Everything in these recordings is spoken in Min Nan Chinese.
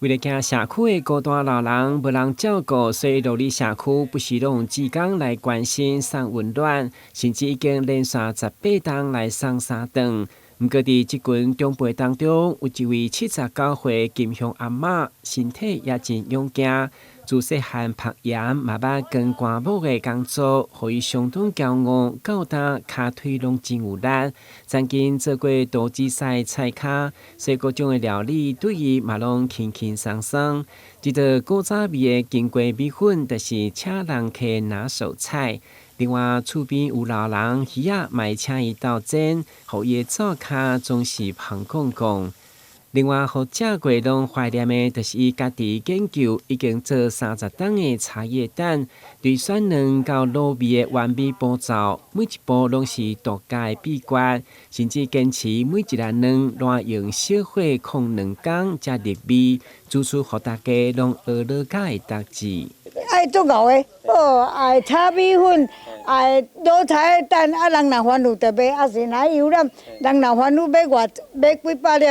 為了驚社區的孤單老人無人照顧，所以樂里社區不時攏有志工來關心送溫暖，甚至已經連續18冬來送三頓。毋過佇這群長輩當中，有一位79歲金香阿嬤，身體也真勇健，自細漢曝鹽嘛捌扛棺木的工作，予伊相當驕傲，到今跤腿攏真有力。曾經做過多子賽菜跤，所以各種的料理對伊嘛攏輕輕鬆鬆。這道古早味的金瓜米粉，就是請人客拿手菜。另外，厝邊有老人魚仔，嘛會請伊鬥煎，予伊的灶跤總是香癢癢。另外，予食過攏懷念的，就是伊家己研究已經做30冬的茶葉蛋，對選卵到滷味的完美步驟，每一步攏是獨家的秘訣，甚至堅持每一粒卵亂用小火炕2工才入味，煮出予大家攏學老家的特質。愛足𠢕的，哦，愛炒米粉，愛滷茶葉蛋，啊，人若煩惱就買，啊是若油湳，人若煩惱買偌買幾百粒，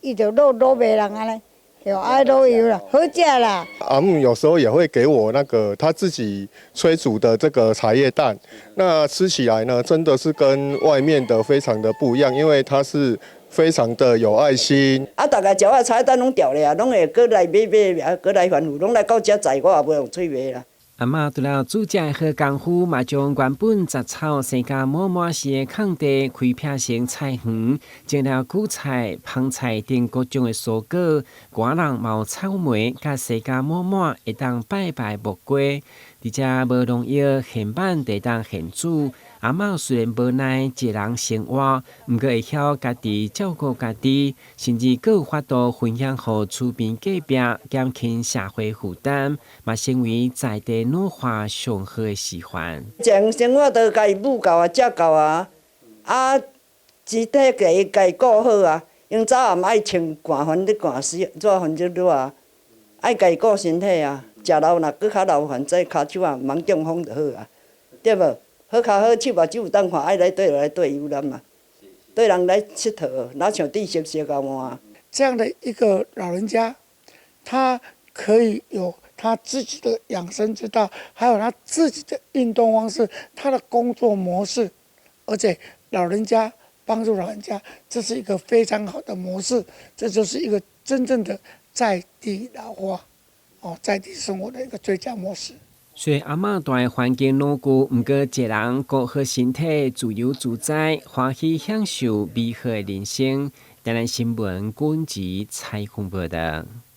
伊就滷滷賣人按呢，對，愛滷油啦，好食啦。阿姆有時候也會給我那個他自己炊煮的這個茶葉蛋，那吃起來呢，真的是跟外面的非常的不一樣，因為它是非常的有愛心。啊，逐家食我茶葉蛋攏掉咧啊，攏會閣來買買，啊，閣來反覆，攏來到遮載，我也袂用喙賣啦。阿嬤除了煮食的好功夫，嘛將原本雜草生甲滿滿是的空地開闢成菜園，種了韭菜、芳菜等各種的蔬果，外人嘛有草莓，佮釋迦滿滿，會當拜拜木瓜。而且無農藥現挽就會當現煮。阿嬤雖然無奈一人生活，毋過會曉家己照顧家己，甚至閣有法度分享予厝邊隔壁，減輕社會負擔，嘛成為在地老化上好的示範。從生活都共伊母夠啊，照顧啊，啊，身體共伊顧好啊，𪜶早暗愛穿汗反正汗死，熱反正熱啊，愛共伊顧身體啊。食老若閣較老，反正跤手啊，毋通中風就好啊，對無？好跤好手目睭有當看，愛來綴就來綴遊覽啊，綴人來𨑨迌，哪像豬熟熟共換。這樣的一個老人家，他可以有他自己的養生之道，還有他自己的運動方式，他的工作模式，而且老人家幫助老人家，這是一個非常好的模式，這就是一個真正的在地老化，哦，在地生活的一個最佳模式。雖然阿嬤蹛的環境老舊，毋過一人顧好身體，自由自在，歡喜享受美好的人生。台南新聞軍籍採訪報導。